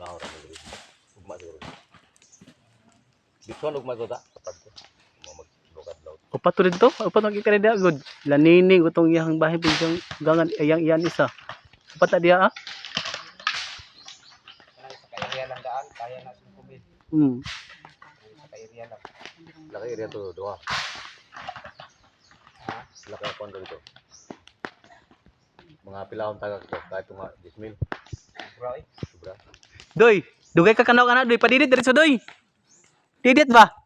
Unahan ra mo diri. Ugma siguro. Dito ugma to ta. Kapag ko. Maglukad law. Upat to dito, upat ang kikare dia good. Lanining utong iyang bahay bigang gangan iyang iyan isa. Upat na diya ah. Sa kairiya lang daan, kaya na 5,000. Sa kairiya lang. Laki area to duha. Laki ang kondo dito. Mga pilahon tagak to kahit mga 10,000. Bro, eh. Sobra. Doy, dugay ka kanaw kana doy, padidit diri sa doy. Didit ba?